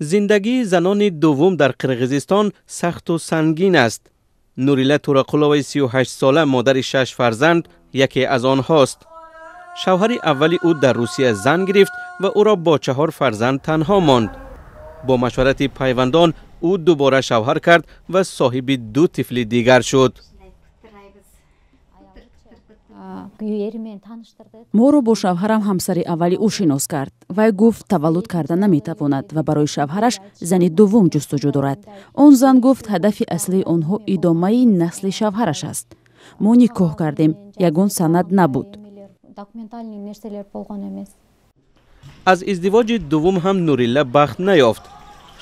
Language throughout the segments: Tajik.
Зиндагии занони дуввум дар Қирғизистон сахту сангин аст. Нурила Турақуловаи 38сола, модари шаш фарзанд, яке аз онҳост. Шавҳари аввали ӯ дар Русия зан гирифт ва ӯро бо чаҳор фарзанд танҳо монд. Бо машварати пайвандон ӯ дубора шавҳар кард ва соҳиби ду тифли дигар шуд. Моро бо шавҳарам ҳамсари аввали ӯ шинос кард. Вай гуфт, таваллуд карда наметавонад ва барои шавҳараш зани дуввум ҷустуҷӯ дорад. Он зан гуфт, ҳадафи аслии онҳо идомаи насли шавҳараш аст. Мо никоҳ кардем, ягон санад набуд. Аз издивоҷи дуввум ҳам Нурилла бахт наёфт.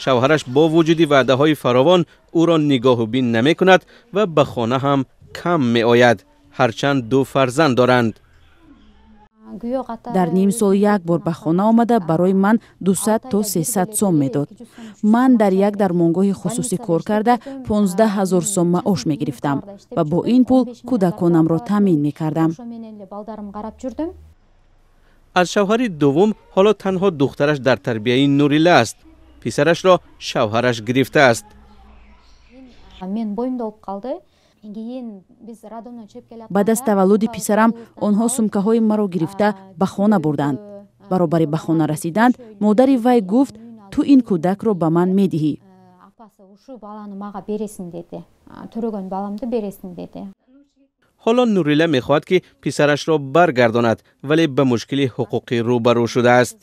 Шавҳараш бо вуҷуди ваъдаҳои фаровон ӯро нигоҳубин намекунад ва ба хона ҳам кам меояд, ҳарчанд ду фарзанд доранд. Дар ним сол як бор ба хона омада барои ман 200 то 300 сом медод. Ман дар як дармонгоҳи хусусӣ кор карда 15 ҳазор сом маош мегирифтам ва бо ин пул кӯдаконамро таъмин мекардам. Аз шавҳари дуввум ҳоло танҳо духтараш дар тарбияи Нурилла аст. Писарашро шавҳараш гирифтааст. Баъд аз таваллуди писарам онҳо сумкаҳои маро гирифта ба хона бурданд. Баробари ба хона расиданд, модари вай гуфт, ту ин кӯдакро ба ман медиҳӣ. Ҳоло Нурилла мехоҳад, ки писарашро баргардонад, вале ба мушкили ҳуқуқӣ рӯбарӯ шудааст.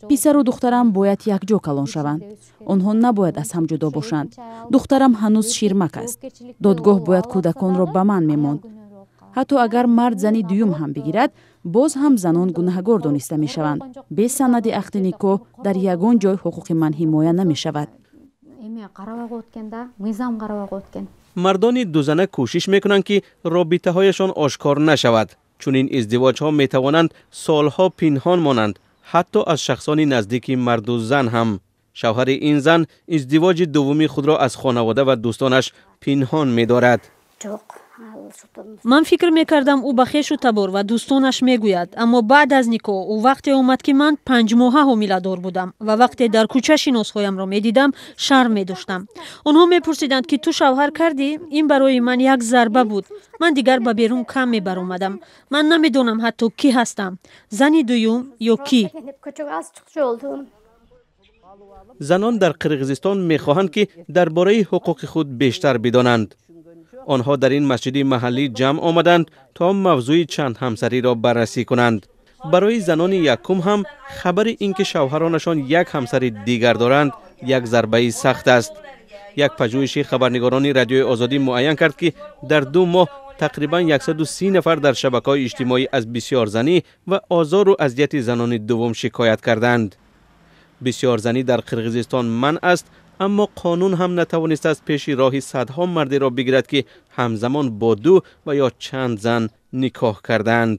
Писару духтарам бояд якҷо калон шаванд. Онҳо набояд аз ҳам ҷудо бошанд. Духтарам ҳанӯз ширмак аст. Додгоҳ бояд кӯдаконро ба ман мемонд. Ҳатто агар мард зани дуюм ҳам бигирад, боз ҳам занон гунаҳгор дониста мешаванд. Бе санади ақди никоҳ дар ягон ҷой ҳуқуқи ман ҳимоя намешавад. Мардони дузана кӯшиш мекунанд, ки робитаҳояшон ошкор нашавад. Чунин издивоҷҳо метавонанд солҳо пинҳон монанд, ҳатто аз шахсони наздики марду зан ҳам. Шавҳари ин зан издивоҷи дуввуми худро аз хонавода ва дӯстонаш пинҳон медорад. Ман фикр мекардам, ӯ ба хешу табор ва дӯстонаш мегӯяд, аммо баъд аз никоҳ ӯ вақте омад, ки ман 5 моҳа ҳомиладор будам ва вақте дар кӯча шиносҳоямро медидам, шарм медоштам. Онҳо мепурсиданд, ки ту шавҳар кардӣ? Ин барои ман як зарба буд. Ман дигар ба берун кам мебаромадам. Ман намедонам ҳатто кӣ ҳастам, зани дуюм ё кӣ. Занон дар Қирғизистон мехоҳанд, ки дар бораи ҳуқуқи худ бештар бидонанд. Онҳо дар ин масҷиди маҳаллӣ ҷамъ омаданд, то мавзӯи чанд ҳамсариро баррасӣ кунанд. Барои занони якум ҳам хабари ин ки шавҳаронашон як ҳамсари дигар доранд, як зарбаи сахт аст. Як пажӯҳиши хабарнигорони Радиои Озодӣ муайян кард, ки дар 2 моҳ тақрибан 130 нафар дар шабакаҳои иҷтимоӣ аз бисёрзанӣ ва озору азияти занони дуввум шикоят карданд. Бисёрзанӣ дар Қирғизистон манъ аст, аммо қонун ҳам натавонистааст пеши роҳи садҳо мардеро бигирад, ки ҳамзамон бо ду ва ё чанд зан никоҳ кардаанд.